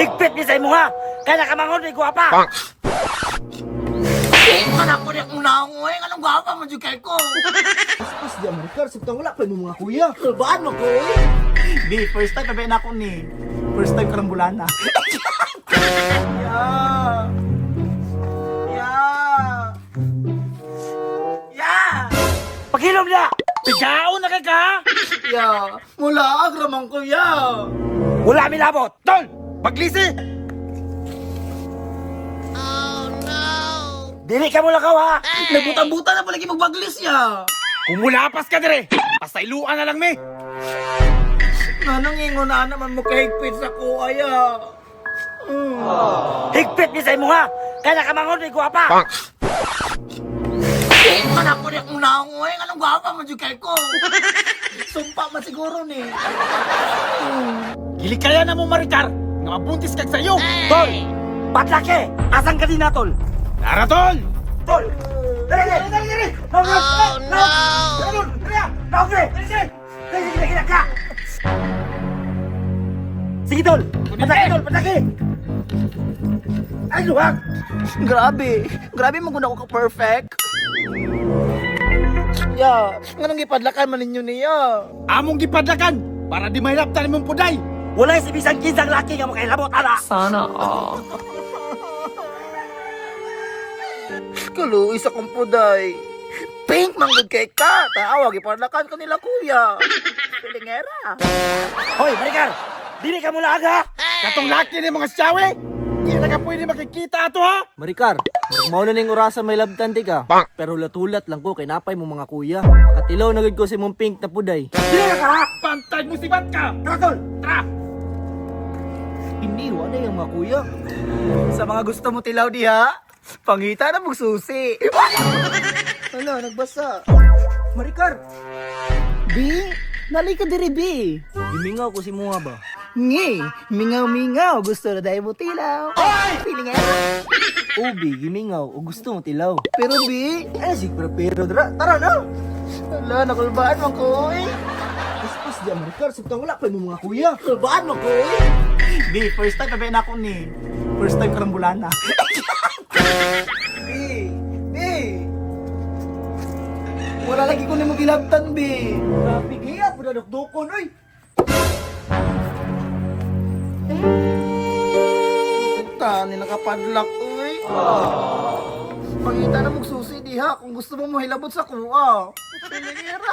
Higpit ni sa imo ha. Kaya nakamangon ni guwapa. Man ako rin akong naong oy. Anong gwapa mo jud kay ko? Pas di Maricar, sabtang wala pa imong mga kuya. Kulbaan mo ko eh. Di, first time pa na ako ni. First time karang bulana. Ya. Ya. Ya. Paghilom na. Pigaon na kay ka. Ya. Mula agramang ko ya. Wala mi labot. Tol, paglisi. Oh no. Dili ka mo lakaw ha. Nagbutang-butan na pala magbaglis ya. Kung mulapas ka dire, pasayloan na lang mi. Nanong ingon na naman mo kahigpit sa kuha ya. Higpit ni sa imo ha. Kaya nakamangon ni guwapa. Man ako rin akong naong oy. Anong gwapa mo jud kay ko? Sumpa man siguro ni. Gilikaya na mo Maricar, nga mabuntis kag sayo. Tol, patlaki. Asan ka din na tol? Tara tol. Tol! Dali, dali, dali, dali! No, no, oh, no! Dali, dali, no, dali, dali, dali, dali, dali, Sige, tol! Patlaki, tol, patlaki! Ay, luwag! Grabe. Grabe mo gud ako ka perfect. Ya, nganong gipadlakan man ninyo niya? Among gipadlakan para di mahilaptan imong puday. Wala si bisang kinsang laki nga makailabot, ala! Sana all. Kaluoy sa kong puday. Pink man gud kay ka. Taawa gipadlakan ka nila kuya. Pilingera. Hoy, Maricar! Dili ka mula aga! Katong laki ni mga siyawe. Di na ka pwede makikita ato ha. Maricar, murag mao na ning orasa may labtan ti ka. Pero hulat-hulat lang ko kay napay mo mga kuya. Katilaw na gud ko sa imong pink na puday. Dili na ka ha! Pantay mo sibat ka. Tara, tol! Tara. Hindi, wala yung mga kuya. Sa mga gusto mo tilaw diha, pangita na mong susi. Hala, nagbasa. Maricar, Bi, nali ka diri bi. gimingaw ko si muha ba? Ngi, mingaw-mingaw, gusto na dahil mo tilaw. Pilingera. Ubi, gimingaw o gusto mo tilaw. Pero bi, Ay, siguro pero dra. Tara na. ala, nakulbaan man ko eh. Pas di Maricar, sabtang wala pa imong mga kuya. Kulbaan mo ko eh. Di, first time pa na ako ni. First time karang bulana. Bi, bi. Wala lagi ko nimo gilabtan bi. Grabe giya, pud dukdukon oy. Ta, nila kapadlak oy. Pangita na mong susi diha kung gusto mo mahilabot sa kuha. Pilingera.